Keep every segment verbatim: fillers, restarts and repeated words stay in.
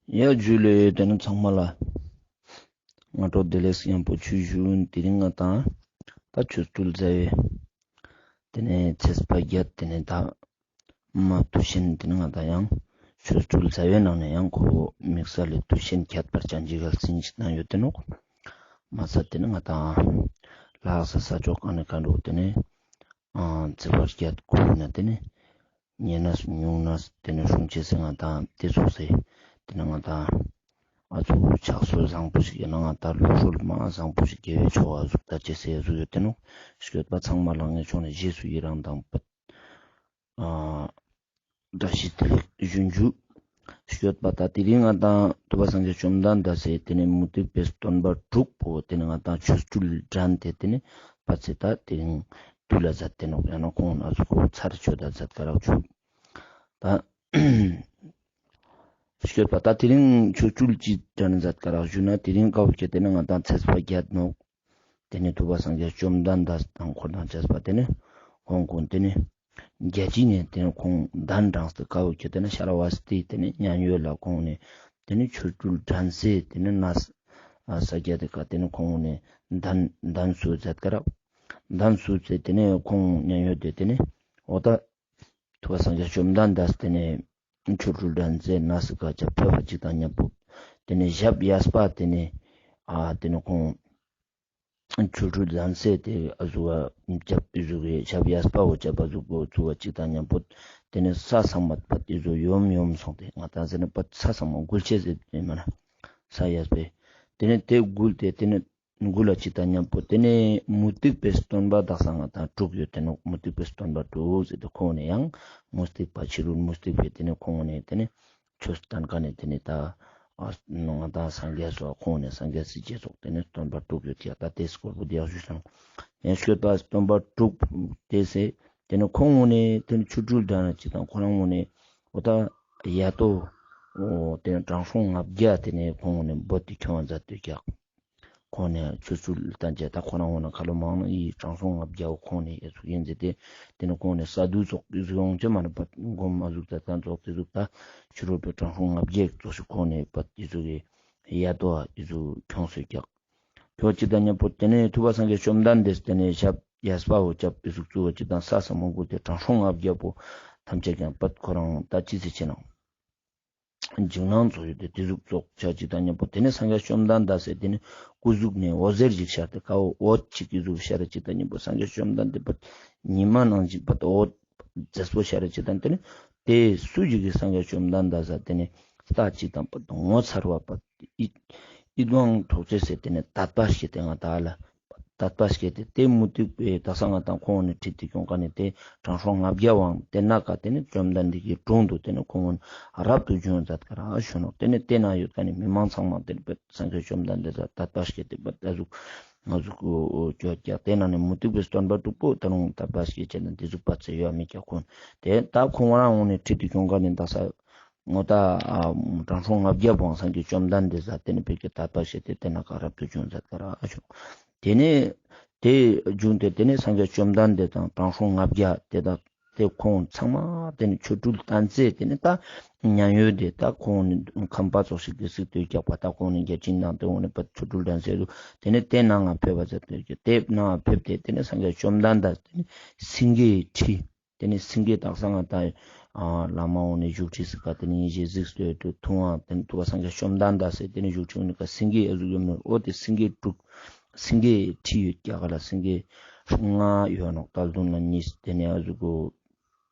ཡ་ཇུ་ལེ། ཏེ་ནེ་ཚང་མ་ལ་སྔ་དྲོ་བདེ་ལེགས་ཡང་པོ་ཆུ་ཞུ། དེ་རིང་ང་དང་ད་ཆོ་འཕྲུལ་ཟླ་བའི་ཏེ་ནེ་ཚེས་པ་བརྒྱད། ཏེ་ནེ་ད་མ་དུས་ཆེན། ཏེ་ནེ་ང་དང་ཡང་ཆོ་འཕྲུལ་ཟླ་བའི་ནང་ནེ་ཡང་ཁོ་དམིགས་བསལ་ལ་དུས་ཆེན་ཁྱད་པར་ཅན་ཅིག་གལ་སྲིད་ཅིག་ནང་ཡོད་དེ་ནོག། མ་ཚད་ཏེ་ནེ་ང་དང་ལྷ་ས་ས་ཕྱོགས་གང་ནེ་གང་འགྲོ་ཏེ་ནེ་ཨ་ཚེས་པ་བརྒྱད་དགུ་ན་ཏེ་ནེ་ཉེ་གནས་ཉུང་གནས་ཏེ་ནེ་སྲུང་བྱེད་ཟེར་ང་དང་ཏེ་ཚོགས་ཟེར། ཏེ་ནེ་ང་དང་ཨ་ཚུགས་ཕྱག་སྲོལ་བཟང་པོ་ཞིག་ཡོད་ན་ང་དང་ལུགས་སྲོལ་མ་བཟང་པོ་ཞིག་དགེ་བའི་ཕྱོགས་ཨ་ཟུག་ད་ཅེས་ཟེར་ཨ་ཟུག་ཡོད་དེ་ནོག། སྐྱོད་པ་ཚང་མ་ལ་ངས་ཆོག་ནེ་རྗེས་སུ་ཡི་རང་དང་པད་ཨ་བཀྲ་ཤིས་བདེ་ལེགས་ཞུ་ཞུ། སྐྱོད་པ་ད་དེ་རིང་ང་དང་ཐུབ་པ་སངས་རྒྱས་བཅོམ་ལྡན་འདས་སི་ཏེ་ནེ་མུ་སྟེགས་པའི་སྟོན་པ་དྲུག་པོ་ཏེ་ནེ་ང་དང་ཆོ་འཕྲུལ་དྲན་ཏེ་ཏེ་ནེ་པ་ཚེ་ད་དེ་རིང་དུལ་ལ་མཛད་དེ་ནོག། ཡང་ན་ཁོང་ན་ཟུག་གོ་ཚར་ཆོད་ད་མཛད་ཀ་རག་ཆུ་ད། སྐྱོད་པ་ད་དེ་རིང་ཆོ་འཕྲུལ་ཅི་དྲན་མཛད་ཀ་རག་ཞུ་ན་དེ་རིང་ཀ་བོ་ཁྱེད་དེ་ནེ་ང་དང་ཚེས་པ་བརྒྱད་ནོག། ཏེ་ནེ་ཐུབ་པ་སངས་རྒྱས་བཅོམ་ལྡན་འདས་དང་འཁོར་དང་བཅས་པ་ཏེ་ནེ་ཁོང་ཁོང་ཏེ་ནེ་རྒྱལ་སྤྱི་ནེ་ཏེ་ནེ་ཁོང་གདན་དྲངས་ཏེ་ཀ་བོ་ཁྱེད་དེ་ནེ་ཤ་ར་བ་སི་ཏི་ཏེ་ནེ་མཉན་ཡོད་ལ་ཁོང་ནེ་ཏེ་ནེ་ཆོ་འཕྲུལ་དྲན་སེ་ཏེ་ནེ་ན་ས་རྒྱ་དེ་ཀ་ཏེ་ནེ་ཁོང་ནེ་གདན་གདན་སུ་མཛད་ཀ་རག། གདན་སུ་ཚེ་ཏེ་ནེ་ཁོང་མཉན་ཡོད་དེ་ཏེ་ནེ་འོ་ད་ཐུབ་པ་སངས་རྒྱས་བཅོམ་ལྡན་འདས་ཏེ་ནེ་ཆོ་འཕྲུལ་དྲན་སེ་ན་ས་ཀ་ཅབ་ཕེབས་པ་ཅིག་དང་མཉམ་པོ་ཏེ་ནེ་ཞབས་གཡས་པ་ཏེ་ནེ་ཨ་ཏེ་ནེ་ཁོང་ཆོ་འཕྲུལ་དྲན་སེ་ཏེ་ཨ་ཟུག་བ་ཅབ་ཨི་ཟུག་གི་ཞབས་གཡས་པ་བོ་ཅབ་ཨ་ཟུག་གོ་ཚུགས་པ་ཅིག་དང་མཉམ་པོ་ཏེ་ནེ་ས་ཚང་མ་པད་ཨི་ཟུག་ཡོམ་ཡོམ་སོང་སྟེ་ང་དང་ཟེར་ན་པད་ས་ཚང་མ་འགུལ་ཆེ་ཟེར་ཏེ་མ་ན་ས་གཡས་པས་ཏེ་ནེ་ཏེ་འགུལ་ཏེ་ཏེ་ནེ་འགུལ་ལ་ཅིག་དང་མཉམ་པོ་ཏེ་ནེ་མུ་སྟེགས་པའི་སྟོན་པ་དག་ས་ང་དང་དྲུག་ཡོད་དེ་ནོག། མུ་སྟེགས་པའི་སྟོན་པ་དྲུག་ཟེར་ཏེ་ཁོང་ནེ་ཡང་མུ་སྟེགས་པ་ཕྱི་རོལ་མུ་སྟེགས་པའི་ཏེ་ནེ་ཁོང་ནེ་ཏེ་ནེ་ཆོས་སྟན་ཀ་ནེ་ཏེ་ནེ་ད་ཨ་ང་དང་སངས་རྒྱས་སོགས་ཁོང་ནེ་སངས་རྒྱས་སི་རྗེས་སོགས་ཏེ་ནེ་སྟོན་པ་དྲུག་ཡོད་ཀྱག། ད་ཏེ་སྐོར་པོ་དེ་ཡག་ཞུ་སང་ཡང་སྐྱོད་པ་སྟོན་པ་དྲུག་ཏེ་སེ་ཏེ་ནེ་ཁོང་ནེ་ཏེ་ནེ་ཆོ་འཕྲུལ་དྲན་ཅིག་དང་ཁོ་རང་ནེ་འོ་ད་ཡ་ཏོ་འོ་ཏེ་ནེ་དྲང་སྲོང་ལྔ་བརྒྱ་ཏེ་ནེ་ཁོང་ནེ་བོད་དེ་ཁྱོང་མཛད་དེ་ཀྱག། ཁོང་ནེ་ཆོ་འཕྲུལ་དྲན་ཅེས་ད་ཁོ་རང་འོ་ན་ཁ་ལོ་མང་ན་ཡི་དྲང་སྲོང་ལྔ་བརྒྱ་བོ་ཁོང་ནེ་ཨེ་ཚུགས་ཡིན་ཟེར་ཏེ་ཏེ་ནེ་ཁོང་ནེ་ས་དུ་ཙོགས་ཨི་ཟུག་ཡོང་ཅེས་མ་ནེ་པད་སྒོམ་ཨ་ཟུག་ད་ཙོགས་ཏེ་ཟུག་ད་ཕྱི་རོལ་པའི་དྲང་སྲོང་ལྔ་བརྒྱ་ཙོགས་ཤིག་ཁོང་ནེ་པད་ཨི་ཟུག་གི་ཡ་ཏོ་ཨ་ཨི་ཟུག་ཁྱོང་སོ་ཀྱག། ཁྱོ་ཅིག་དང་མཉམ་པོ་ཏེ་ནེ་ཐུབ་པ་སངས་རྒྱས་བཅོམ་ལྡན་འདས་ཏེ་ནེ་ཞབས་གཡས་པ་བོ་ཅབ་ཨི་ཟུག་ཙུགས་པ་ཅིག་དང་ས་ས་མང་པོ་ཏེ་དྲང་སྲོང་ལྔ་བརྒྱ་པོ་ཐམས་ཅད་ཀྱང་པད་ཁོ་རང་ད་ཅི་ཟེར་ཆེ་ནང་འཇིགས་སྣང་ཚོགས་ཡོད་དེ་ཏེ་ཟུག་ཙོགས་ཆ་ཅིག་དང་མཉམ་པོ་ཏེ་ནེ་སངས་རྒྱས་བཅོམ་ལྡན་འདས་སེ་ཏེ་ནེ་སྐུ་གཟུགས་ནེ་འོད་ཟེར་ཞིག་ཤར་ཏེ་ཀ་བོ་འོད་ཅིག་གི་གཟུགས་ཤར་ཅིག་དང་མཉམ་པོ་སངས་རྒྱས་བཅོམ་ལྡན་འདས་པད་ཉི་མ་ནང་བཞིན་པད་འོད་མཛེས་པོ་ཤར་ཅིག་དང་ཏེ་ནེ་ཏེ་སུ་ཞིག་གི་སངས་རྒྱས་བཅོམ་ལྡན་འདས་ས་ཏེ་ནེ་ལྟ་ཅིག་དང་པད་ངོ་མཚར་བ་པད་ཡིད་དབང་འཕྲོག་ཅེས་སེ་ཏེ་ནེ་དད་པ་སྐྱེས་ཏེ་ང་དང་ལ་དད་པ་སྐྱེས་ཏེ་ཏེ་མུ་སྟེགས་པའི་དག་ས་ང་དང་ཁོང་ནེ་ཁྲིད་དེ་ཁྱོང་ཀ་ནེ་ཏེ་དྲང་སྲོང་ལྔ་བརྒྱ་བོའང་ཏེ་ན་ཀ་ཏེ་ནེ་བཅོམ་ལྡན་འདས་ཀྱི་དྲུང་དུ་ཏེ་ནེ་ཁོང་རབ་ཏུ་བྱུང་མཛད་ཀ་རག་ཞུ་ནོག། ཏེ་ནེ་ཏེ་ན་ཡོད་ཀ་ནེ་མི་མང་ཚང་མ་ཏེ་ནེ་པད་སངས་རྒྱས་བཅོམ་ལྡན་འདས་ས་དད་པ་སྐྱེས་ཏེ་པད་ཨ་ཟུག་ང་ཟུག་གོ་ཅོ་ཀྱག། ཏེ་ན་ནེ་མུ་སྟེགས་པའི་སྟོན་པ་དྲུག་པོ་ད་རུང་དད་པ་སྐྱེས་ཅེས་ན་ཏེ་ཟུག་པ་ཚེ་ཡོད་མི་ཀྱག་ཁོང་ཏེ་ད་ཁོང་རང་འོང་ནེ་ཁྲིད་དེ་ཁྱོང་ཀ་ནེ་དག་ས་ངོ་ད་དྲང་སྲོང་ལྔ་བརྒྱ་བོའང་སངས་རྒྱས་བཅོམ་ལྡན་འདས་ས་ཏེ་ནེ་ཕེབས་ཀྱི་དད་པ་བྱས་ཏེ་ཏེ་ན་ཀ་རབ་ཏུ་བྱུང་མཛད་ཀ་རག་ཨ་ཞུ། ཏེ་ནེ་ཏེ་བྱུང་སྟེ་ཏེ་ནེ་སངས་རྒྱས་བཅོམ་ལྡན་འདས་དང་དྲང་སྲོང་ལྔ་བརྒྱ་ཏེ་དག་ཏེ་ཁོང་ཚང་མ་ཏེ་ནེ་ཆོ་འཕྲུལ་དྲན་སེ་ཏེ་ནེ་ད་མཉན་ཡོད་དེ་ད་ཁོང་ནེ་ཁམས་པ་ཙོགས་ཤིག་གི་སྲིད་དུ་རྒྱག་པ་ད་ཁོང་ནེ་རྒྱལ་ཆེན་ནང་ཏེ་འོང་ནེ་པད་ཆོ་འཕྲུལ་དྲན་སེ་དུ་ཏེ་ནེ་ཏེ་ནང་ང་ཕེབས་པ་ཟེར་ཏེ་ཏེ་ནང་ང་ཕེབས་ཏེ་ཏེ་ནེ་སངས་རྒྱས་བཅོམ་ལྡན་འདས་ཏེ་ནེ་སེང་གེའི་ཁྲི། ཏེ་ནེ་སེང་གེ་དག་ས་ང་དང་ཨ་བླ་མ་འོང་ནེ་བཞུགས་ཁྲི་ཟེར་ཀ་ཏེ་ནེ་ཡེ་ཤེས་གཟིགས་སྟེ་ཏེ་ཐུང་བ་ཏེ་ནེ་ཐུབ་པ་སངས་རྒྱས་བཅོམ་ལྡན་འདས་སེ་ཏེ་ནེ་བཞུགས་ཁྲི་འོང་ནེ་ཀ་སེང་གེ་ཨ་ཟུག་ཡོད་ནོག། འོ་ཏེ་སེང་གེ་དྲུག་སེང་གེ་ཁྲི་ཡོད་ཀྱག་ག་ལ་སེང་གེ་ལྔ་ཡོད་ནོག། ད་ལྟུང་ལ་གཉིས་ཏེ་ནེ་ཨ་ཟུག་གོ་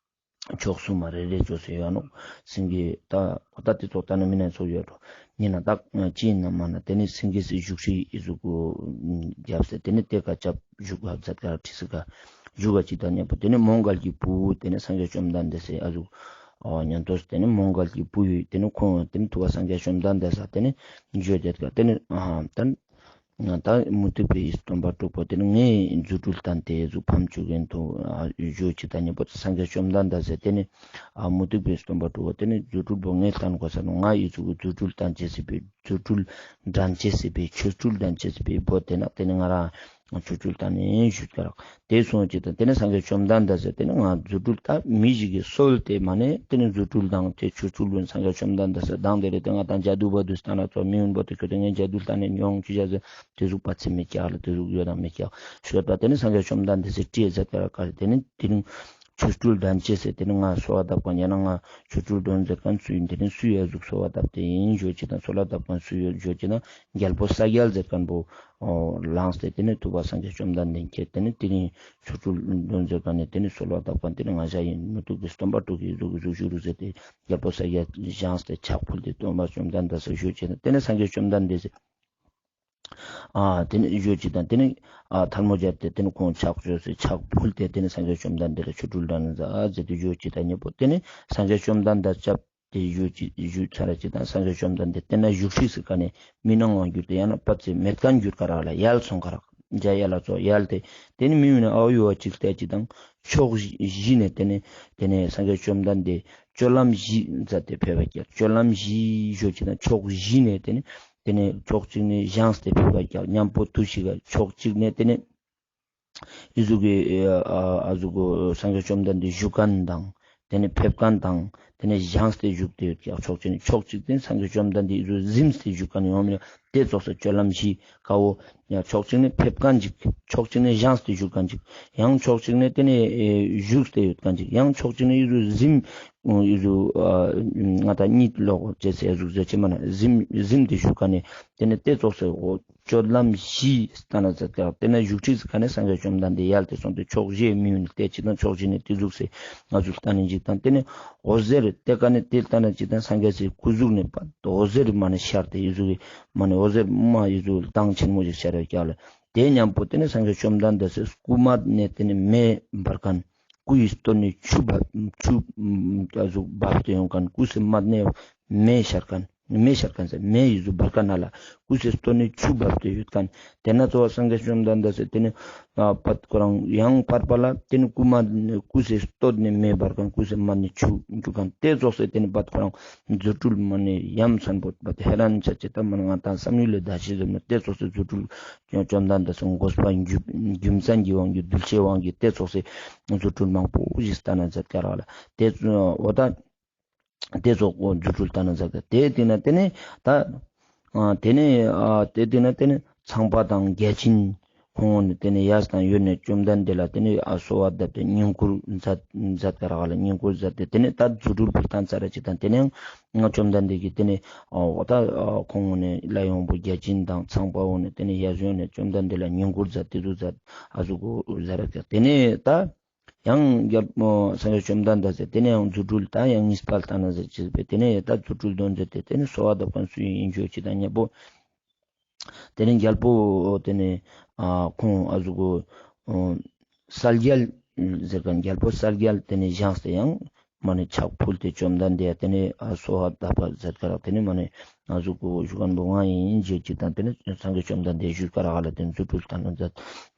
ཕྱོགས་གསུམ་མ་རེ་རེ་ཅོས་སེ་ཡོད་ནོག། སེང་གེ་ད་ད་ཏེ་ཙོགས་ད་ནི་མི་ནེ་ཚོགས་ཡོད་འགྲོ། ཉེ་ན་ད་ཅི་ཡིན་ན་མ་ན་ཏེ་ནེ་སེང་གེ་སེ་བཞུགས་ཁྲི་ཨི་ཟུག་གོ་རྒྱབ་སེ་ཏེ་ནེ་ཏེ་ཀ་ཅབ་བཞུགས་པ་མཛད་ཀ་ཁྲི་ཟེར་ཀ་བཞུགས་པ་ཅིག་དང་མཉམ་པོ་ཏེ་ནེ་མོའུ་འགལ་གྱི་བུ་ཏེ་ནེ་སངས་རྒྱས་བཅོམ་ལྡན་འདས་སེ་ཨ་ཟུག་ཨ་ཉན་ཏོ་ཏེ་ནེ་མོའུ་འགལ་གྱི་བུ་ཡོད། ཏེ་ནེ་ཁོང་ཏེ་ནེ་ཐུབ་པ་སངས་རྒྱས་བཅོམ་ལྡན་འདས་ས་ཏེ་ནེ་བརྗོད་དེ་ཀ་ཏེ་ནེ་ཨ་ད་ད་མུ་སྟེགས་པའི་སྟོན་པ་དྲུག་པོ་ཏེ་ནེ་ངའི་རྫུ་འཕྲུལ་བསྟན་ཏེ་ཟུག་ཕམ་བཅུག་གིན་དུ་ཨ་བརྗོད་ཅིག་དང་མཉམ་པོ་སངས་རྒྱས་བཅོམ་ལྡན་འདས་སེ་ཏེ་ནེ་ཨ་མུ་སྟེགས་པའི་སྟོན་པ་དྲུག་པོ་ཏེ་ནེ་རྫུ་འཕྲུལ་པོ་ངས་བསྟན་དགོས་ས་ནོག། ང་ཨི་ཟུག་གི་རྫུ་འཕྲུལ་བསྟན་ཅེས་སི་ཕིའ་རྫུ་འཕྲུལ་དྲན་ཅེས་སི་ཕིའ་ཆོ་འཕྲུལ་དྲན་ཅེས་སི་ཕིའ་བོ་ཏེ་ན་ཏེ་ནེ་ང་རང་ ཆོ་འཕྲུལ་བཏང་ནེ་ཞུས་ཀ་རག། དེ་སོང་ཅིག་དང་དེ་ནེ་སངས་རྒྱས་བཅོམ་ལྡན་འདས་སི་དེ་ནེ་ང་རྫུ་འཕྲུལ་ད་མི་ཞིག་གི་སྲོལ་དེ་མ་ནེ་དེ་ནེ་རྫུ་འཕྲུལ་དང་དེ་ཆོ་འཕྲུལ་ལོན་སངས་རྒྱས་བཅོམ་ལྡན་འདས་སི་དང་དེ་རེ་དེ་ང་དང་ཇ་དུ་བ་དུ་སྟན་ན་ཚོ་མི་ཡོན་པོ་དེ་ཁྱོད་དེ་ངས་ཇ་དུ་ལྟ་ནེ་མྱོང་ཅི་བྱ་ཟེར་དེ་ཟུག་པ་ཚིམ་མེད་ཀྱག་ལ་དེ་ཟུག་ཡོད་དང་མེད་ཀྱག་ཤོད་པ། དེ་ནེ་སངས་རྒྱས་བཅོམ་ལྡན་འདས་སི་དྲིས་ཟེར་ཀ་རག་ག་རེ་དེ་ནེ་དེ་རིང་ཆོ་འཕྲུལ་འདོན་ཅེས་སི་དེ་ནེ་ང་གསོལ་བ་བཏབ་ཀ་ཡང་ན་ང་ཆོ་འཕྲུལ་འདོན་ཟེར་མཁན་སུ་ཡིན་དེ་ནེ་སུ་ཡ་ཟུག་གསོལ་བ་བཏབ་དེ་ཡིན་ཞུ་ཅིག་དང་གསོལ་བ་བཏབ་མཁན་སུ་ཡོད་ཞུ་ཅིག་དང་རྒྱལ་པོ་ས་རྒྱལ་ཟེར་མཁན་པོ་ལངས་ཏེ་དེ་ནེ་ཐུབ་པ་སངས་རྒྱས་བཅོམ་ལྡན་འདས་ཀྱིས་དེ་ནེ་དེ་རིང་ཆོ་འཕྲུལ་འདོན་ཟེར་མཁན་ནི་དེ་ནེ་གསོལ་བ་བཏབ་མཁན་དེ་ནེ་ང་ཞ་ཡིན་མི་ཐུབ་ཀྱི་སྟོན་པ་དྲུག་གི་ཟུག་གི་ཟུག་ཞུ་རུ་ཟེར་ཏེ་རྒྱལ་པོ་ས་རྒྱལ་བཞེངས་ཏེ་ཕྱག་ཕུལ་ཏེ་སྟོན་པ་བཅོམ་ལྡན་འདས་སུ་ཞུ་ཅིག་དང་དེ་ནེ་སངས་རྒྱས་བཅོམ་ལྡན་འདས་སི་ཨ་དེ་ནེ་ཞུ་ཅིག་དང་དེ་ནེ་ཨ་ཐལ་མོ་སྦྱར་ཏེ་དེ་ནེ་ཁོང་ཕྱག་བཅོས་སེ་ཕྱག་ཕུལ་ཏེ་དེ་ནེ་སངས་རྒྱས་བཅོམ་ལྡན་འདས་ལ་ཆོ་འཕྲུལ་འདོན་ཟེར་ཟེར་ཏེ་ཞུ་ཅིག་དང་མཉམ་པོ་དེ་ནེ་སངས་རྒྱས་བཅོམ་ལྡན་འདས་སྐྱབས་དེ་ཞུ་ཅིག་ཞུ་ཚར་ཅིག་དང་སངས་རྒྱས་བཅོམ་ལྡན་འདས་དེ་ན་བཞུགས་ཤིག་ཟེར་མཁན་ནི་མི་སྣང་བ་གྱུར་ཏེ་ཡང་ན་པ་ཚེ་མེད་མཁན་གྱུར་ཀ་རག་ལ་ཡལ་སོང་ཀ་རག། འཇའ་ཡལ་ལ་ཚོ་ཡལ་ཏེ་དེ་ནེ་མི་ཡུལ་ནེ་ཨ་ཡོ་བ་ཅིག་ལྟས་ཅིག་དང་ཕྱོགས་བཞི་ནེ་དེ་ནེ་དེ་ནེ་སངས་རྒྱས་བཅོམ་ལྡན་འདས་སྤྱོད་ལམ་བཞི་མཛད་དེ་ཕེབས་པ་ཀྱག། སྤྱོད་ལམ་བཞི་ཞུ་ཅིག་དང་ཕྱོགས་བཞི་ནེ་དེ་ནེ་དེ་ནེ་ཕྱོགས་གཅིག་ནེ་བཞེངས་ཏེ་ཕེབས་པ་ཀྱག། མཉམ་པོ་དུས་ཤིག་ག་ཕྱོགས་གཅིག་ནེ་དེ་ནེ་ཨི་ཟུག་གི་ཨ་ཨ་ཟུག་གི་སངས་རྒྱས་བཅོམ་ལྡན་འདས་བཞུགས་མཁན་དང་དེ་ནེ་ཕེབས་མཁན་དང་དེ་ནེ་བཞེངས་ཏེ་བཞུགས་ཏེ་ཡོད་ཀྱག། ཕྱོགས་གཅིག་ནེ་ཕྱོགས་གཅིག་དེ་སངས་རྒྱས་བཅོམ་ལྡན་འདས་ཨི་ཟུག་གཟིམས་ཏེ་བཞུགས་མཁན་ཡོང་མི་དེ་ཙོགས་སུ་སྤྱོད་ལམ་བཞི་ཀ་བོ་ཡང་ཕྱོགས་གཅིག་ནེ་ཕེབས་མཁན་ཅིག། ཕྱོགས་གཅིག་ནེ་བཞེངས་ཏེ་བཞུགས་མཁན་ཅིག། ཡང་ཕྱོགས་གཅིག་ནེ་དེ་ནེ་ཨེ་བཞུགས་ཏེ་ཡོད་མཁན་ཅིག། ཡང་ཕྱོགས་གཅིག་ནེ་ཨི་ཟུག་གཟིམས་ཨི་ཟུག་ཨ་ང་དང་གཉིད་ལོག་ཅེས་ཟེར་ཟུག་ཟེར་ཅེས་མ་ན་གཟིམས་གཟིམས་ཏེ་བཞུགས་མཁན་ནི་དེ་ནེ་དེ་ཙོགས་སུ་འོ། སྤྱོད་ལམ་བཞི་སྟན་ན་མཛད་ཀྱག། དེ་ན་བཞུགས་ཁྲི་ཟེར་མཁན་ནི་སངས་རྒྱས་བཅོམ་ལྡན་འདས་ཡལ་ཏེ་སོང་སྟེ་ཕྱོགས་བཞིའི་མི་ཡུལ་ལྟས་ཅིག་དང་ཕྱོགས་བཞི་ནེ་དེ་ཟུག་སེ་ང་ཚོ་ལྟ་ནེ་ཅིག་དང་དེ་ནེ་འོད་ཟེར་དེ་ཀ་ནེ་དེ་ལྟ་ན་ཅིག་དང་སངས་རྒྱས་སི་སྐུ་གཟུགས་ནེ་པ་འོད་ཟེར་མ་ནེ་ཤར་ཏེ་ཨི་ཟུག་གི་མ་ནེ་འོད་ཟེར་མ་ཨི་ཟུག་མདངས་ཆེན་མོ་ཞིག་ཤར་བའི་ཀྱག་ལ། དེ་མཉམ་པོ་དེ་ནེ་སངས་རྒྱས་བཅོམ་ལྡན་འདས་སི་སྐུ་མད་ནེ་དེ་ནེ་མེ་འབར་མཁན། སྐུ་ཡི་སྟོད་ནེ་ཆུ་འབབ་ཆུ་ཨ་ཟུག་འབབ་སྟེ་ཡོང་མཁན། སྐུ་ཚེ་མད་ནེ་མེ་ཤར་མཁན། མེ་ཤར་མཁན་ཟེར་མེ་ཡི་ཟུག་འབར་མཁན་ན་ལ་སྐུ་ཚེ་སྟོད་ནེ་ཆུ་འབབ་སྟེ་ཡོད་མཁན། དེ་ན་ཚོ་བ་སངས་རྒྱས་བཅོམ་ལྡན་འདས་སི་དེ་ནེ་ཨ་པད་ཁོ་རང་ཡང་བར་པ་ལ་དེ་ནེ་སྐུ་མ་སྐུ་ཚེ་སྟོད་ནེ་མེ་འབར་མཁན། སྐུ་ཚེ་མད་ནེ་ཆུ་འབབ་མཁན། དེ་ཙོགས་སེ་དེ་ནེ་པད་ཁོ་རང་རྫུ་འཕྲུལ་མ་ནེ་ཡ་མཚན་པོ་པད་ཧེ་རན་ཆ་ཅེས་ད་མ་ནེ་ང་དང་བསམ་ཡུལ་ལས་འདའ་ཤེས་ཟེར་ན་དེ་ཙོགས་སེ་རྫུ་འཕྲུལ་བཅོམ་ལྡན་འདས་སི་དགོངས་པ་རྒྱུ་རྒྱུ་མཚན་གྱི་དབང་གིས་གདུལ་བྱའི་དབང་གིས་དེ་ཙོགས་སེ་རྫུ་འཕྲུལ་མང་པོ་ཞིག་སྟན་ན་མཛད་ཀྱག་རག་ལ། དེ་འོ་ད་དེ་ཙོགས་འོ་རྫུ་འཕྲུལ་སྟན་ན་མཛད་ཀྱག། དེ་དེ་ན་དེ་ནེ་ད་ཨ་དེ་ནེ་ཨ་དེ་དེ་ན་དེ་ནེ་ཚངས་པ་དང་བརྒྱ་བྱིན་ཁོང་ནེ་དེ་ནེ་ཡར་དང་ཡོད་ནེ་བཅོམ་ལྡན་འདས་ལ་དེ་ནེ་ཨ་གསོལ་བ་བཏབ་སྟེ་བསྙེན་བཀུར་མཛད་མཛད་ཀྱག་རག་ལ། བསྙེན་བཀུར་མཛད་དེ་དེ་ནེ་ད་རྫུ་འཕྲུལ་ཕུལ་སྟན་ཚར་ར་ཅིག་དང་དེ་ནེ་ཡང་བཅོམ་ལྡན་འདས་ཀྱིས་དེ་ནེ་འོ་ད་ཁོང་ནེ་ལྷ་ཡི་དབང་པོ་བརྒྱ་བྱིན་དང་ཚངས་པ་འོ་ནེ་དེ་ནེ་ཡར་ཡོང་ནེ་བཅོམ་ལྡན་འདས་ལ་བསྙེན་བཀུར་མཛད་དེ་ཟུག་མཛད་ཨ་ཟུག་གོ་མཛད་ར་ཀྱག། དེ་ནེ་ད་ཡང་རྒྱལ་པོ་སངས་རྒྱས་བཅོམ་ལྡན་འདས་སི་དེ་ནེ་ཡང་རྫུ་འཕྲུལ་ད་ཡང་གཉིས་པ་སྟན་ན་མཛད་ཅེས་པས། དེ་ནེ་ད་རྫུ་འཕྲུལ་འདོན་མཛད་དེ་དེ་ནེ་གསོལ་བ་བཏབ་མཁན་སུ་ཡིན་ཞུ་ཅིག་དང་མཉམ་པོ། དེ་ནེ་རྒྱལ་པོ་དེ་ནེ་ཨ་ཁོང་ཨ་ཟུག་གོ་ཨ་གསལ་རྒྱལ་ཟེར་མཁན་རྒྱལ་པོ་གསལ་རྒྱལ་དེ་ནེ་བཞེངས་ཏེ་ཡང་མ་ནེ་ཕྱག་ཕུལ་ཏེ་བཅོམ་ལྡན་འདས་དེ་ནེ་ཨ་གསོལ་བ་བཏབ་པ་མཛད་ཀྱག་རག། དེ་ནེ་མ་ནེ་ཨ་ཟུག་གོ་ཞུ་མཁན་པོ་ང་ཡིན་ཞུ་ཅིག་དང་དེ་ནེ་སངས་རྒྱས་བཅོམ་ལྡན་འདས་ཞུས་ཀྱག་རག་ལ། དེ་ནེ་རྫུ་འཕྲུལ་སྟན་ན་མཛད།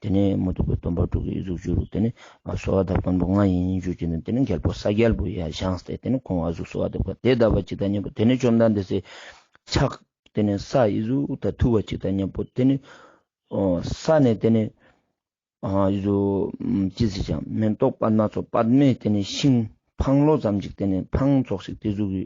དེ་ནེ་མི་ཐུབ་པའི་སྟོན་པ་དྲུག་གི་ཨི་ཟུག་ཞུ་རུ་དེ་ནེ་ཨ་གསོལ་བ་བཏབ་མཁན་པོ་ང་ཡིན་ཞུ་ཅིག་དང་དེ་ནེ་རྒྱལ་པོ་གསལ་རྒྱལ་པོ་ཡར་བཞེངས་ཏེ་དེ་ནེ་ཁོང་ཨ་ཟུག་གསོལ་བ་བཏབ་ཀྱག། དེ་བཏབ་པ་ཅིག་དང་མཉམ་པོ་དེ་ནེ་བཅོམ་ལྡན་འདས་སི་ཕྱག་དེ་ནེ་ས་ཨི་ཟུག་ད་ཐུབ་པ་ཅིག་དང་མཉམ་པོ་དེ་ནེ་ཨོ་ས་ནེ་དེ་ནེ་ཨ་ཨི་ཟུག་ཅི་ཟེར་ཅང་མེན་ཏོག་པདྨ་ཚོ་པདྨའི་དེ་ནེ་ཤིང་འཕང་ལོ་ཙམ་ཅིག་དེ་ནེ་འཕང་ཚོགས་ཤིག་དེ་ཟུག་གི་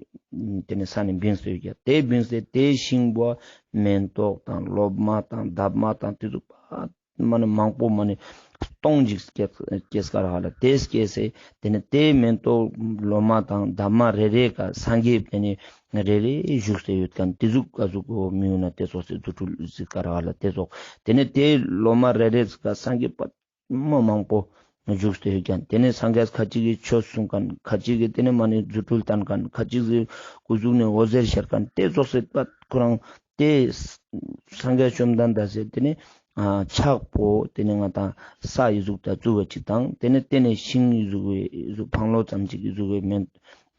དེ་ནེ་ས་ནེ་བིངས་ཏེ་ཡོད་ཀྱག། དེ་བིངས་ཏེ་དེའི་ཤིང་པོ་མེན་ཏོག་དང་ལོ་མ་དང་འདབ་མ་དང་དེ་ཟུག་པ་མ་ནེ་མང་པོ་མ་ནེ་སྟོང་ཅིག་སྐྱེས་སྐྱེས་ཀྱག་རག་ལ། དེ་སྐྱེས་སེ་དེ་ནེ་དེ་མེན་ཏོག་ལོ་མ་དང་འདབ་མ་རེ་རེ་ཀ་སངས་རྒྱས་དེ་ནེ་རེ་རེ་བཞུགས་ཏེ་ཡོད་མཁན་དེ་ཟུག་ག་ཟུག་གོ་མི་ཡུལ་ན་དེ་ཙོགས་སེ་རྫུ་འཕྲུལ་ཟེར་ཀྱག་རག་ལ། དེ་ཙོགས་དེ་ནེ་དེ་ལོ་མ་རེ་རེ་ཀ་སངས་རྒྱས་པ་མ་མང་པོ་བཞུགས་ཏེ་ཡོད་མཁན། དེ་ནེ་སངས་རྒྱས་ཁ་ཅིག་གི་ཆོས་གསུང་མཁན། ཁ་ཅིག་གི་དེ་ནེ་མ་ནེ་རྫུ་འཕྲུལ་སྟན་མཁན། ཁ་ཅིག་གི་སྐུ་གཟུགས་ནེ་འོད་ཟེར་ཤར་མཁན། དེ་ཙོགས་སེ་པ་ཁོ་རང་དེ་སངས་རྒྱས་བཅོམ་ལྡན་འདས་སི་དེ་ནེ་ཨ་ཕྱག་པོ་དེ་ནེ་ང་དང་ས་ཨི་ཟུག་ད་བཙུགས་པ་ཅིག་དང་དེ་ནེ་དེ་ནེ་ཤིང་ཨི་ཟུག་གི་ཨི་ཟུག་འཕང་ལོ་ཙམ་ཅིག་ཨི་ཟུག་གི་མེན་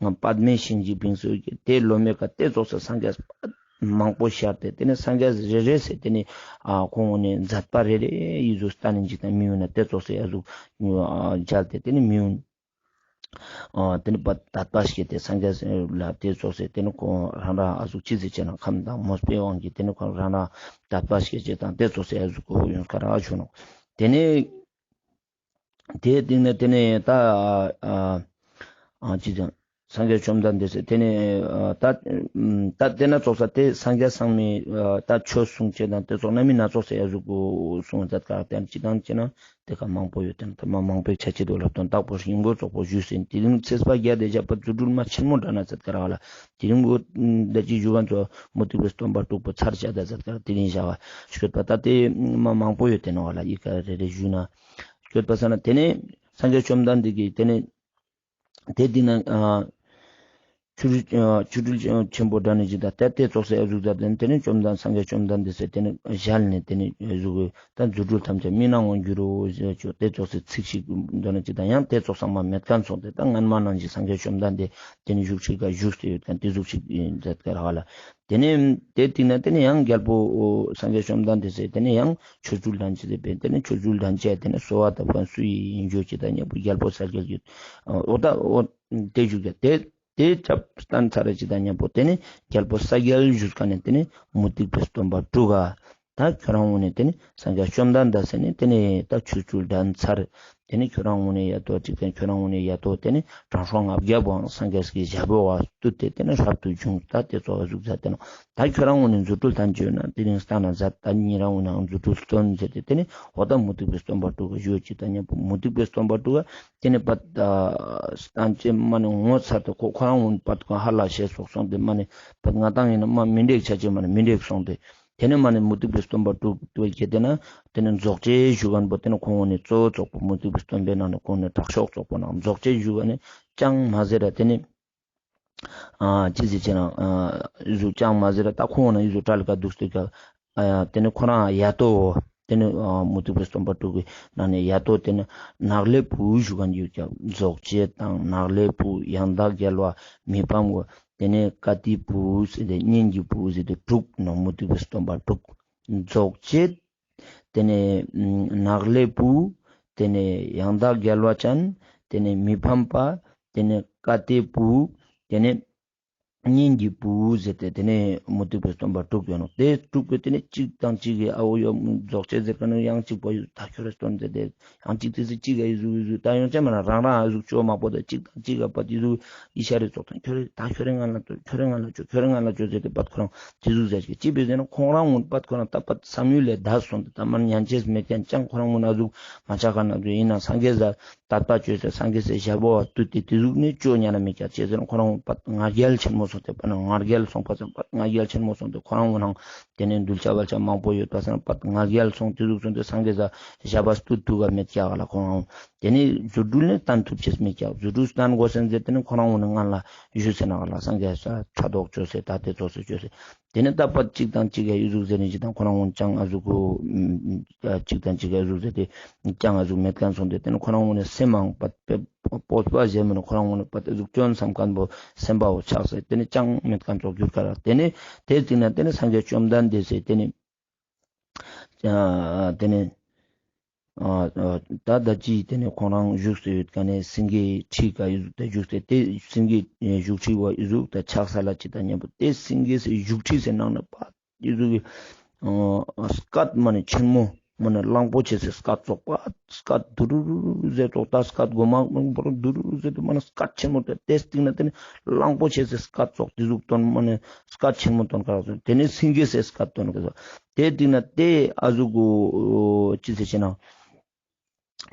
ང་པདྨའི་ཤིང་ཅིག་བིངས་ཏེ་ཡོད་ཀྱག། དེ་ལོ་མའི་ཀ་དེ་ཙོགས་སེ་སངས་རྒྱས་མང་པོ་ཤར་ཏེ་དེ་ནེ་སངས་རྒྱས་རེ་རེ་སེ་དེ་ནེ་ཨ་ཁོང་ནེ་མཛད་པ་རེ་རེ་ཨི་ཟུག་སྟན་ནེ་ཅིག་དང་མི་ཡུལ་ན་དེ་ཙོགས་སེ་ཨ་ཟུག་མཇལ་ཏེ་དེ་ནེ་མི་ཡུལ་ ཨ་ཏེ་ནེ་པ་དད་པ་སྐྱེས་ཏེ་སངས་རྒྱས་ལ་ཏེ་ཙོགས་སེ་ཏེ་ནེ་ཁོང་རང་རང་ཨ་ཟུག་ཅི་ཟེར་ཅེ་ན་ཁམས་དང་མོས་པའི་དབང་གིས་ཏེ་ནེ་ཁོང་རང་རང་དད་པ་སྐྱེས་ཅེ་དང་ཏེ་ཙོགས་སེ་ཨ་ཟུག་གོ་ཡོང་ཀ་ར་ཆུག་ནོག། ཏེ་ནེ་ཏེའི་སྟིང་ནེ་ཏེ་ནེ་ད་ཨ་ཨ་ཅི་ཟེར་སངས་རྒྱས་བཅོམ་ལྡན་འདས་སེ་ཏེ་ནེ་ཨ་ད་ད་ཏེ་ན་ཙོགས་ས་ཏེ་སངས་རྒྱས་ཚང་མའི་ཨ་ད་ཆོས་གསུང་ཅེས་དང་ཏེ་ཙོགས་སྣ་མིན་སྣ་ཚོགས་སེ་ཨ་ཟུག་གསུང་ད་ཀ་ཏེ་ཅི་དང་ཅི་ན་ཏེ་ཀ་མང་པོ་ཡོད་ཏེ་ན་ད་མ་མང་པོའི་ཆ་ཅེས་དོ་ལབ་དོན་དག་པོ་ཧིང་པོ་ཙོགས་པོ་ཞུས་ཟིན། དེ་རིང་ཚེས་པ་བརྒྱད་དེ་བཞག་པ་རྫུ་འཕྲུལ་མ་ཆེན་མོ་འདྲ་ན་ཟེར་ཀ་ར་བ་ལ་དེ་རིང་པོ་ད་ཅི་ཞུ་ག་ཚོ་མུ་སྟེགས་པའི་སྟོན་པ་དྲུག་པོ་ཚར་བཞག་ད་ཟེར་ཀ་ར་དེ་རིང་བཞག་པ་ཤོད་པ་ད་ཏེ་མ་མང་པོ་ཡོད་ཏེ་ནོག་བ་ལ་ཡི་ཀ་རེ་རེ་ཞུས་ན་ཤོད་པ་ས་ན་ཏེ་ནེ་སངས་རྒྱས་བཅོམ་ལྡན་འདས་ཀྱིས་ཏེ་ནེ་ཏེ་འདི་ན་ཨ་ཆོ་འཕྲུལ་ཨ་ཆོ་འཕྲུལ་ཆེན་པོ་འདྲ་ནི་ཅིག་དང་ཏེ་ཏེ་ཙོགས་སེ་ཨ་ཟུག་ད་ཏེ་ནེ་བཅོམ་ལྡན་སངས་རྒྱས་བཅོམ་ལྡན་འདས་སེ་ཏེ་ནེ་ཞལ་ནེ་ཏེ་ནེ་ཨ་ཟུག་ད་རྫུ་འཕྲུལ་ཐམས་ཅད་མི་སྣང་ངོ་འགྱུར་རོ་ཞེས་ཏེ་ཙོགས་སེ་ཚིག་ཞིག་འདྲ་ནི་ཅིག་དང་ཡང་ཏེ་ཙོགས་ཚང་མ་མེད་ཁན་སོང་སྟེ་ད་སྔན་མ་ནང་བཞིན་སངས་རྒྱས་བཅོམ་ལྡན་འདས་ཏེ་ནེ་བཞུགས་ཁྲི་ཀ་བཞུགས་ཏེ་ཡོད་ཁན་ཏེ་ཟུག་ཅིག་ཡིན་ཟེར་ཀ་ར་བ་ལ། ཏེ་ནེ་ཏེ་སྟིང་ནེ་ཏེ་ནེ་ཡང་རྒྱལ་པོ་སངས་རྒྱས་བཅོམ་ལྡན་འདས་སེ་ཏེ་ནེ་ཡང་ཆོ་འཕྲུལ་ལྡན་ཅིག་ཏེ་ནེ་ཆོ་འཕྲུལ་ལྡན་ཅིག་ཏེ་ནེ་གསོལ་བ་བཏབ་ཁན་སུ་ཡིན་ཞུ་ཅེས་དང་མཉམ་པོ་རྒྱལ་པོ་གསལ་རྒྱལ་གྱི་འོ་ད་འོ་ཏེ་ཞུ་རྒྱལ་ཏེ་ཏེ་ཆབ་སྟན་ཚར་ཅིག་དང་མཉམ་པོ་ཏེ་ནེ་རྒྱལ་པོ་གསལ་རྒྱལ་ཞུས་ཀ་ནེ་ཏེ་ནེ་མུ་སྟེགས་པའི་སྟོན་པ་དྲུག་ག་ད་ཁྱོད་རང་ངོ་ནེ་ཏེ་ནེ་སངས་རྒྱས་བཅོམ་ལྡན་འདས་སེ་ནེ་ཏེ་ནེ་ད་ཆོ་འཕྲུལ་ལྡན་ཚར། ཏེ་ནེ་ཁྱོད་རང་ངོ་ནེ་ཡ་ཏོ་ཅིག་ཏེ་ཁྱོད་རང་ངོ་ནེ་ཡ་ཏོ་ཏེ་ནེ་དྲང་སྲོང་ལྔ་བརྒྱ་པོའང་སངས་རྒྱས་ཀྱི་ཞབས་པོ་བ་སྟུད་དེ་ཏེ་ནེ་རབ་ཏུ་བྱུང་ད་ཏེ་ཙོགས་ཟུག་ཟ་ཏེ་ནོ། ད་ཁྱོད་རང་ངོ་ནེ་རྫུ་འཕྲུལ་ཐམས་ཅད་ན་དེ་རིང་སྟན་ན་ཟ་ད་ཉེ་རང་ངོ་ནེ་རྫུ་འཕྲུལ་སྟོན་ཟེར་ཏེ་ཏེ་ནེ་འོ་ད་མུ་སྟེགས་པའི་སྟོན་པ་དྲུག་ག་ཞུ་ཅིག་དང་མཉམ་པོ་མུ་སྟེགས་པའི་སྟོན་པ་དྲུག་ག་ཏེ་ནེ་པད་སྟན་ཅེས་མ་ནེ་ངོ་ཚ་སྟེ་ཁོ་ཁོ་རང་ངོ་ནེ་པད་ཁོ་ཧ་ལ་ཤེས་སོག་སོང་སྟེ་མ་ནེ་པད་ང་དང་ཡིན་ན་མ་མི་འགྲིག་ཆ་ཅེས་མ་ནེ་མི་འགྲིག་སོང་སྟེ། ཏེ་ནེ་མ་ནེ་མུ་སྟེགས་པའི་སྟོན་པ་དྲུག་ཏུ་བ་ཁྱེད་ཏེ་ན་ཏེ་ནེ་རྫོགས་བྱེད་ཞུ་ཁན་པོ་ཏེ་ནེ་ཁོང་ངོ་ནེ་གཙོ་བོ་ཙོགས་པོ་མུ་སྟེགས་པའི་སྟོན་པའི་ནང་ནེ་ཁོང་ནེ་དྲག་ཤོས་ཙོགས་པོ་ནང་རྫོགས་བྱེད་ཞུ་ཁན་ནི་ཅང་མ་ཟེར་ར་ཏེ་ནེ་ཨ་ཅི་ཟེར་ཅེ་ན་ཨ་ཟུག་ཅང་མ་ཟེར་ར་ད་ཁོང་ངོ་ནེ་ཟུག་གྲལ་ཀ་དུག་སྟེ་ཀ་ཨ་ཏེ་ནེ་ཁོ་རང་ཡ་ཏོ་ཏེ་ནེ་ཨ་མུ་སྟེགས་པའི་སྟོན་པ་དྲུག་གི་ནང་ནེ་ཡ་ཏོ་ཏེ་ནེ་ནག་ལས་བུ་ཞུ་ཁན་ཡོད་ཀྱག་རྫོགས་བྱེད་དང་ནག་ལས་བུ་ཡང་དག་རྒྱལ་བ་མི་ཕམ་བོ། ཏེ་ནེ་ཀ་ཏི་བུ་ཟེར་ཏེ་སྙན་གྱི་བུ་ཟེར་ཏེ་དྲུག་ནོ། མུ་སྟེགས་པའི་སྟོན་པ་དྲུག། རྫོགས་བྱེད། ཏེ་ནེ་ནག་ལས་བུ། ཏེ་ནེ་ཡང་དག་རྒྱལ་བ་ཅན། ཏེ་ནེ་མི་ཕམ་པ། ཏེ་ནེ་ཀ་ཏི་བུ། ཏེ་ནེ་སྙན་གྱི་བུ་ཟེར་ཏེ་ཏེ་ནེ་མུ་སྟེགས་པའི་སྟོན་པ་དྲུག་ཡོད་ནོ། ཏེ་དྲུག་པོ་ཏེ་ནེ་གཅིག་དང་གཅིག་གི་ཨ་བོ་ཡོ་རྫོགས་བྱེད་ཟེར་ཁན་ནི་ཡང་གཅིག་པ་ཡོད་ད་ཁྱོད་རེ་སྟོན་ཟེར་ཏེ། ཡང་གཅིག་ཏེ་ཟུག་གཅིག་ག་ཡི་ཟུག་ཡི་ཟུག་ད་ཡོང་ཆ་མ་ན་རང་རང་ཨ་ཟུག་ཅོ་མ་པོ་ད་གཅིག་དང་གཅིག་ག་པ་ཏེ་ཟུག་ཨི་ཤ་རེ་ཙོགས་དང་ཁྱོད་རེ་ད་ཁྱོད་རེ་ང་ལ་ཅོ་ཁྱོད་རེ་ང་ལ་ཅོ་ཁྱོད་རེ་ང་ལ་ཅོ་ཟེར་ཏེ་པད་ཁོ་རང་ཏེ་ཟུག་ཟེར་གི་ཅི་བེ་ཟེར་ན་ཁོང་རང་ངོ་པད་ཁོ་རང་ད་པད་བསམ་ཡུལ་ལས་འདས་སོང་སྟེ་ད་མར་ཉན་ཅེས་མེད་ཁན་ཅང་ཁོ་རང་ངོ་ན་ཟུག་མ་ཆ་ཁན་ན་ཟུག་ཡིན་ན་སངས་རྒྱས་ཟ་དད་པ་ཅོས་ཏེ་སངས་རྒྱས་སི་ཞབས་པོ་བ་སྟུད་དེ་ཏེ་ཟུག་ནི་ཅོ་ཉན་ན་མེད་ཀྱག་ཅི་ཟེར་ན་ཁོ་རང་ངོ་པད་ང་རྒྱལ་ཆེན་མོ་སོང་སྟེ་པད་ང་རྒྱལ་སོང་པ་ཟེར་པད་ང་རྒྱལ་ཆེན་མོ་སོང་སྟེ་ཁོ་རང་ངོ་ནང་ཏེ་ནེ་གདུལ་བྱ་བལ་བྱ་མང་པོ་ཡོད་པ་སང་པད་ང་རྒྱལ་སོང་ཏེ་ཟུག་སོང་སྟེ་སངས་རྒྱས་ས་ཞབས་པ་སྟུད་ཐུབ་པ་མེད་ཀྱག་ག་ལ་ཁོ་རང་ངོ་། ཏེ་ནེ་རྫུ་འཕྲུལ་ནི་སྟན་ཐུབ་ཅེས་མེད་ཀྱག་རྫུ་འཕྲུལ་སྟན་དགོས་སེན་ཟེར་ཏེ་ནེ་ཁོ་རང་ངོ་ནེ་ང་ལ་ཞུས་སེ་ན་ག་ལ་སངས་རྒྱས་ས་ཕྲག་དོག་ཅོས་སེ་ད་ཏེ་ཙོགས་སེ་ཅོས་སེ་ཏེ་ནེ་ད་པད་གཅིག་དང་གཅིག་ག་ཡི་ཟུག་ཟེར་ནི་ཅིག་དང་ཁོ་རང་ངོ་ནེ་ཅང་ཨ་ཟུག་གོ་གཅིག་དང་གཅིག་ག་ཡི་ཟུག་ཟེར་ཏེ་ཅང་ཨ་ཟུག་མེད་ཁན་སོང་སྟེ་ཏེ་ནེ་ཁོ་རང་ངོ་ནེ་སེམས་མང་པད་པད་སྤོབས་པ་ཟེར་མི་ནོ་ཁོ་རང་ངོ་ནེ་པད་ཨ་ཟུག་སྐྱོན་བསམ་ཁན་པོ་སེམས་པ་བོ་ཆགས་སེ་ཏེ་ནེ་ཅང་མེད་ཁན་ཙོགས་གྱུར་ཀ་ར་ཏེ་ནེ་ཏེ་ཅིག་ན་ཏེ་ནེ་སངས་རྒྱས་བཅོམ་ལྡན་འདས་སེ་ཏེ་ནེ་ཨ་ཏེ་ནེ་ཨ་ཨ་ད་ད་ཅི་ཏེ་ནེ་ཁོང་རང་བཞུགས་སེ་ཡོད་ཁན་ནི་སེང་གེའི་ཁྲི་ཀ་ཡི་ཟུག་ད་བཞུགས་སེ་ཏེ་སེང་གེའི་བཞུགས་ཁྲི་བ་ཡི་ཟུག་ད་ཆགས་ས་ལ་ཅི་ད་མཉམ་པོ་ཏེ་སེང་གེ་སེ་བཞུགས་ཁྲི་སེ་ནང་ནེ་པད་ཏེ་ཟུག་གི་ཨ་སྐད་མ་ནེ་ཆེན་མོ་མ་ནེ་གླང་པོ་ཆེ་སེ་སྐད་ཙོགས་པད་སྐད་དུ་རུ་རུ་རུ་ཟེར་ཙོགས་ད་སྐད་གོ་མ་མང་པོ་དུ་རུ་རུ་ཟེར་ཏེ་མ་ནེ་སྐད་ཆེན་མོ་ཏེ་ཏེ་སྟིང་ན་ཏེ་ནེ་གླང་པོ་ཆེ་སེ་སྐད་ཙོགས་ཏེ་ཟུག་ཏོན་མ་ནེ་སྐད་ཆེན་མོ་ཏོན་ཀ་རག་ཏེ་ནེ་སེང་གེ་སེ་སྐད་ཏོན་ཀ་རག་ཏེ་སྟིང་ན་ཏེ་ཨ་ཟུག་གོ་ཅི་ཟེར་ཅེ་ན།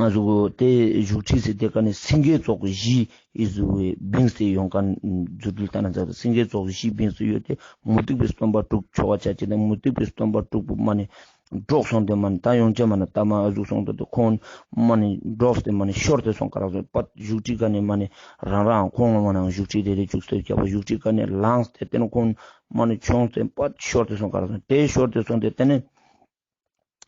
ཨ་ཟུག་གོ་ཏེ་བཞུགས་ཁྲི་སེ་ཏེ་ཀ་ནེ་སེང་གེ་ཙོགས་བཞི་ཨི་ཟུག་བིངས་ཏེ་ཡོང་ཁན་རྫུ་འཕྲུལ་ལྟ་ན་ཚར་སེང་གེ་ཙོགས་བཞི་བིངས་ཏེ་ཡོད་དེ་མུ་སྟེགས་པའི་སྟོན་པ་དྲུག་ཆོ་ག་ཆ་ཅེ་ན་མུ་སྟེགས་པའི་སྟོན་པ་དྲུག་པོ་མ་ནེ་འདྲོགས་སོང་སྟེ་མ་ནེ་ད་ཡོང་ཅེས་མ་ནེ་ད་མ་ཨ་ཟུག་སོང་སྟེ་ཁོང་མ་ནེ་འདྲོགས་ཏེ་མ་ནེ་ཤོར་ཏེ་སོང་ཀ་རག་སོང་པད་བཞུགས་ཁྲི་ཀ་ནེ་མ་ནེ་རང་རང་ཁོང་མ་ནེ་བཞུགས་ཁྲི་རེ་རེ་བཅུག་སྟེ་རྒྱབ་པ་བཞུགས་ཁྲི་ཀ་ནེ་ལངས་ཏེ་ཏེ་ནེ་ཁོང་མ་ནེ་མཆོངས་ཏེ་པད་ཤོར་ཏེ་སོང་ཀ་རག་སོང་ཏེ་ཤོར་ཏེ་སོང་སྟེ་ཏེ་ནེ་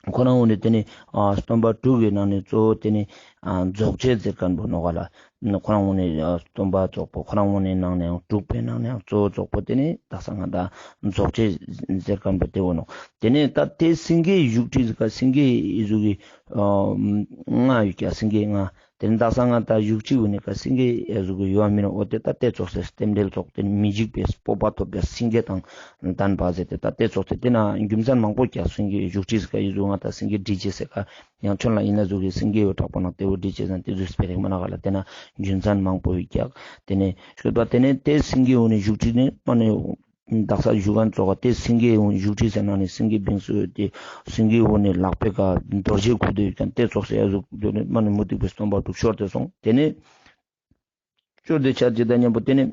ཁོ་རང་ངོ་ནེ་ཏེ་ནེ་ཨ་སྟོན་པ་དྲུག་གི་ནང་ནེ་གཙོ་བོ་ཏེ་ནེ་ཨ་རྫོགས་བྱེད་ཟེར་ཁན་པོ་ནོག་ག་ལ། ཁོ་རང་ངོ་ནེ་ཨ་སྟོན་པ་ཙོགས་པོ་ཁོ་རང་ངོ་ནེ་ནང་ནེ་ཡང་དྲུག་པའི་ནང་ནེ་ཡང་གཙོ་བོ་ཙོགས་པོ་ཏེ་ནེ་དག་ས་ང་ད་རྫོགས་བྱེད་ཟེར་ཁན་པོ་ཏེ་བོ་ནོག། ཏེ་ནེ་ད་ཏེ་སེང་གེའི་བཞུགས་ཁྲི་ཟེར་ཁན་སེང་གེའི་ཨི་ཟུག་གི་ཨ་ལྔ་ཡོད་ཀྱག་སེང་གེ་ལྔ། དེ་ནི་དག་ས་ང་ད་བཞུགས་ཁྲི་འོ་ནི་ཀ་སེང་གེ་ཨ་ཟུག་གི་ཡོད་མིན་འོ་དེ་ད་དེ་ཙོགས་སེ་རྟེན་འབྲེལ་ཙོགས་དེ་ནི་མི་འཇིགས་པའི་སྤོབས་པ་ཐོབ་པའི་སེང་གེ་དང་ལྡན་པ་ཟེར་ཏེ་ད་དེ་ཙོགས་དེ་དེ་ན་རྒྱུ་མཚན་མང་པོ་ཀྱག་སེང་གེ་བཞུགས་ཁྲི་ཟེར་ཀ་ཡི་ཟུག་ང་ད་སེང་གེ་བྲིས་ཅེས་ཟེར་ཀ་ཡང་ཁྱོད་ལ་ཡིན་ན་ཟུག་གི་སེང་གེ་ཡོད་དྲག་པོ་ནང་དེ་བོ་བྲིས་ཅེས་ཟེར་དེ་ཟུག་སྤེ་རེ་མ་ན་ག་ལ་དེ་ན་རྒྱུ་མཚན་མང་པོ་ཡོད་ཀྱག་དེ་ནི་ཤོད་པ་དེ་ནི་དེ་སེང་གེ་འོ་ནི་བཞུགས་ཁྲི་ནི་མ་ནི་དག་ས་བཞུགས་མཁན་ཙོགས་དེ་སེང་གེ་འོ་ནི་བཞུགས་ཁྲི་ཟེར་ན་ནི་སེང་གེ་བིང་སུ་ཡོད་དེ་སེང་གེ་འོ་ནི་ལག་པའི་ཀ་རྡོ་རྗེ་ཁུར་དེ་ཡོད་ཀྱང་དེ་ཙོགས་སེ་ཨ་ཟུག་དེ་ནི་མ་ནི་མུ་སྟེགས་པའི་སྟོན་པ་དྲུག་ཤོར་ཏེ་སོང་། དེ་ནི་ཤོར་ཏེ་ཆ་ཅི་ད་མཉམ་པོ་དེ་ནི་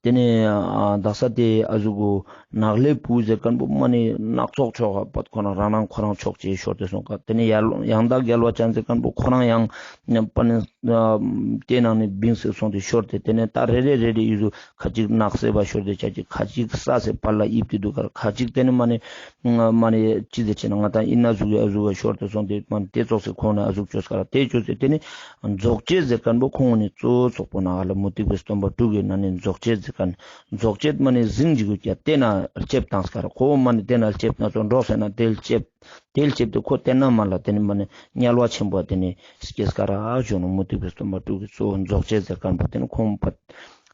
དེ་ནི་ཨ་དག་ས་དེ་ཨ་ཟུག་གོ་ནག་ལྷའི་བུ་ཟེར་མཁན་པོ་མ་ནི་ནག་ཚོགས་ཕྱོགས་པ་ཁོ་རང་རང་རང་ཁོ་རང་ཕྱོགས་ཅིག་ཤོར་ཏེ་སོང་ཀ་དེ་ནི་ཡང་ཡང་དག་རྒྱལ་བ་ཅན་ཟེར་མཁན་པོ་ཁོ་རང་ཡང་ཉམས་པ་ནི་ཨ་དེ་ནང་ནི་བིང་སེ་སོང་སྟེ་ཤོར་ཏེ་དེ་ནི་ད་རེ་རེ་རེ་རེ་ཡི་ཟུག་ཁ་ཅིག་ནགས་སེ་བ་ཤོར་ཏེ་ཆ་ཅིག་ཁ་ཅིག་ས་སེ་བར་ལ་ཡིབ་ཏེ་འདུག་ཀ་ཁ་ཅིག་དེ་ནི་མ་ནི་མ་ནི་ཅི་ཟེར་ཆེ་ན་ང་ད་ཡིན་ན་ཟུག་ཡ་ཟུག་ཤོར་ཏེ་སོང་སྟེ་མ་ནི་དེ་ཙོགས་སེ་ཁོང་ནི་ཨ་ཟུག་བཅོས་ཀ་ར་དེ་བཅོས་སེ་དེ་ནི་རྫོགས་བྱེད་ཟེར་མཁན་པོ་ཁོང་ནི་གཙོ་བོ་ཚོགས་པོ་ན་ལ་མུ་སྟེགས་པའི་སྟོན་པ་དྲུག་གི་ནང་ནས་རྫོགས་བྱེད་ཟེར་མཁན། རྫོགས་བྱེད་མ་ནི་གཟིངས་ཅིག་གུ་ཀྱ་དེ་ན་ལྕེབ་བཏང་སྐར་ཁོ་མ་ནི་དེ་ན་ལྕེབ་ན་ཚོ་འགྲོགས་ཟེར་ན་དེ་ལྕེབ་དེ་ལྕེབ་དེ་ཁོ་དེ་ན་མ་ལ་དེ་ནི་མ་ནི་དམྱལ་བ་ཆེན་པོ་དེ་ནི་སྐྱེས་སྐར་ཨ་ཞོ་ནོ་མུ་སྟེགས་པའི་སྟོན་པ་དྲུག་གི་གཙོ་བོ་རྫོགས་བྱེད་ཟེར་མཁན་པོ་དེ་ནི་ཁོང་པ་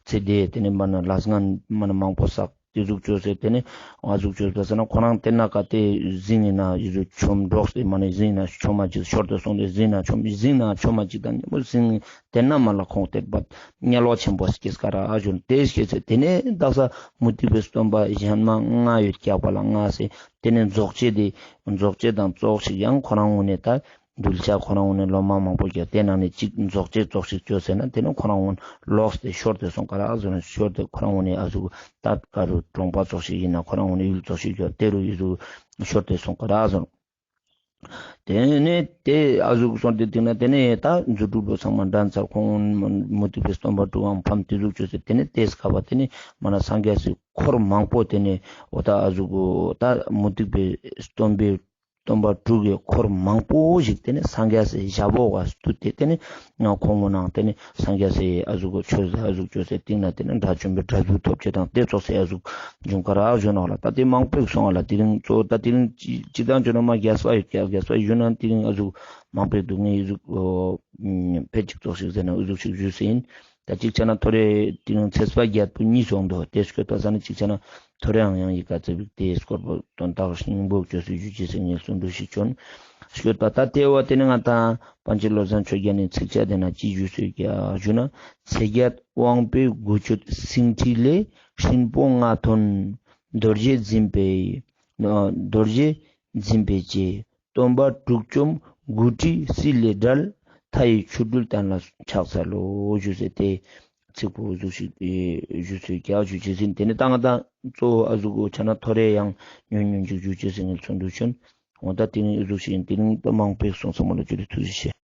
ཚེ་དེ་དེ་ནི་མ་ནི་ལས་ངན་མ་ནི་མང་པོ་བསགས། དེ་ཟུག་བཅོས་སེ་དེ་ནི་ཨ་ཟུག་བཅོས་པ་ཟེར་ན་ཁོ་རང་དེ་ན་ཀ་དེ་གཟིངས་ཡིན་ན་ཡི་ཟུག་ཆོམ་འགྲོགས་ཏེ་མ་ནི་གཟིངས་ན་ཆོམ་མ་ཅིག་ཤོར་ཏེ་སོང་སྟེ་གཟིངས་ན་ཆོམ་གཟིངས་ན་ཆོམ་མ་ཅིག་དང་ཉམ་པོ་གཟིངས་དེ་ན་མ་ལ་ཁོང་དེ་བ་དམྱལ་བ་ཆེན་པོ་སྐྱེས་ཀ་ར་ཨ་ཞོན་དེ་སྐྱེས་སེ་དེ་ནི་དག་ས་མུ་སྟེགས་པའི་སྟོན་པ་གཞན་མ་ལྔ་ཡོད་ཀྱག་པ་ལ་ལྔ་སེ་དེ་ནི་རྫོགས་བྱེད་དེ་རྫོགས་བྱེད་དང་ཙོགས་ཤིག་ཡང་ཁོ་རང་ངོ་ནས་ད་གདུལ་བྱ་ཁོ་རང་ངོ་ནས་ལོ་མ་མང་པོ་ཀྱ་དེ་ནང་ནས་གཅིག་རྫོགས་བྱེད་ཙོགས་ཤིག་བཅོས་ཟེར་ན་དེ་ནི་ཁོ་རང་ངོ་ལོགས་ཏེ་ཤོར་ཏེ་སོང་ཀ་ར་ཨ་ཟུག་ཤོར་ཏེ་ཁོ་རང་ངོ་ནས་ཨ་ཟུག་ད་ཀ་རུ་གྲོང་པ་ཙོགས་ཤིག་ཡིན་ན་ཁོ་རང་ངོ་ནས་ཡུལ་ཙོགས་ཤིག་ཀྱ་དེ་རུ་ཡི་ཟུག་ཤོར་ཏེ་སོང་ཀ་ར་ཨ་ཟུག་དེ་ནས་དེ་ཨ་ཟུག་སོང་སྟེ་དེ་ན་དེ་ནས་ད་རྫུ་འཕྲུལ་པོ་ཚང་མ་འགྲན་ཚར་ཁོང་མུ་སྟེགས་པའི་སྟོན་པ་དྲུག་འམ་ཕམ་དེ་ཟུག་བཅོས་སེ་དེ་ནས་དེ་སྐབས་པ་དེ་ནས་མ་ན་སངས་རྒྱས་སི་འཁོར་མང་པོ་དེ་ནས་འོ་ད་ཨ་ཟུག་གོ་ད་མུ་སྟེགས་པའི་སྟོན་པའི་སྟོན་པ་དྲུག་གི་འཁོར་མང་པོ་ཞིག་དེ་ནི་སངས་རྒྱས་སི་ཞབས་འོག་ག་བཏུད་དེ་དེ་ནི་ང་ཁོང་མོ་ནང་དེ་ནི་སངས་རྒྱས་སི་ཨ་ཟུག་གོ་ཆོས་ཟེར་ཨ་ཟུག་བཅོས་སེ་སྟེང་ན་དེ་ནི་དགྲ་བཅོམ་པའི་འབྲས་བུ་ཐོབ་ཅེས་དང་དེ་ཙོགས་སེ་ཨ་ཟུག་བྱུང་ཀ་ར་ཨ་ཟུག་ནོག་ལ། ད་དེ་མང་པོ་སོང་བ་ལ་དེ་རིང་གཙོ་བོ་ད་དེ་རིང་ཅི་ཅི་དང་བཅོས་ན་མ་རྒྱས་པ་ཡོད་ཀྱག་རྒྱས་པ་ཡོད་ན་དེ་རིང་ཨ་ཟུག་མང་པོ་འདུག་ངས་ཨ་ཟུག་ཕལ་ཅིག་ཙོགས་ཤིག་ཟེར་ན་ཨ་ཟུག་ཤིག་ཞུས་སེ་ཡིན། ད་ཅིག་ཆ་ན་ཐོ་རེ་དེ་རིང་ཚེས་པ་བརྒྱད་པོ་གཉིས་སོང་འདུག་དེ་སྐོར་ད་ས་ནི་ཅིག་ཆ་ན་ཐོ་རེའང་ཡང་ཡི་ག་ཚེ་བིག་དེ་སྐོར་པོ་དོན་དག་སྙིང་པོ་བཅོས་སུ་ཞུ་ཅེས་སེ་ངས་གསུང་འདུག་ཞིག་བྱོན། སྐོར་ད་ད་དེ་བ་དེ་ནི་ང་ད་པཎ་ཆེན་བློ་བཟང་ཆོས་རྒྱན་ནི་ཚིགས་བཅད་དེ་ན་ཅི་ཞུས་སོ་ཡ་ཞུ་ན། ཚེས་བརྒྱད་དབང་པོའི་འགུལ་སྐྱོད་སེང་ཁྲི་ལས། སྲིན་པོ་ལྔ་ཐོན་རྡོ་རྗེ་འཛིན་པའི་རྡོ་རྗེ་འཛིན་པའི་རྗེ། སྟོན་པ་དྲུག་བཅོམ་དགུ་ཁྲི་སྲིད་ལས་བསྒྲལ། མཐའ་ཡས་ཆོ་འཕྲུལ་བསྟན་ལ་ཕྱག་འཚལ་ལོ། ཞུས་སེ་དེ་ཚིག་པོ་ཟུག་ཞིག་ཞུས་སེ་རྒྱག་ཞུ་ཅེས་ཡིན། དེ་ནི་ད་ང་ད་གཙོ་བོ་ཨ་ཟུག་གོ་ཆ་ན་ཐོ་རེ་ཡང་ཉུང་ཉུང་ཅིག་ཞུ་ཅེས་ཡིན་ངས་ཚོན་འདུག་ཆོན། འོ་ད་དེ་ནི་ཨ་ཟུག་ཞིག་ཡིན། དེ་རིང་ད་མང་པོ་སོང་ཚང་མ་ལ་ཅི་རེ་ཐུགས་རྗེ་ཆེ།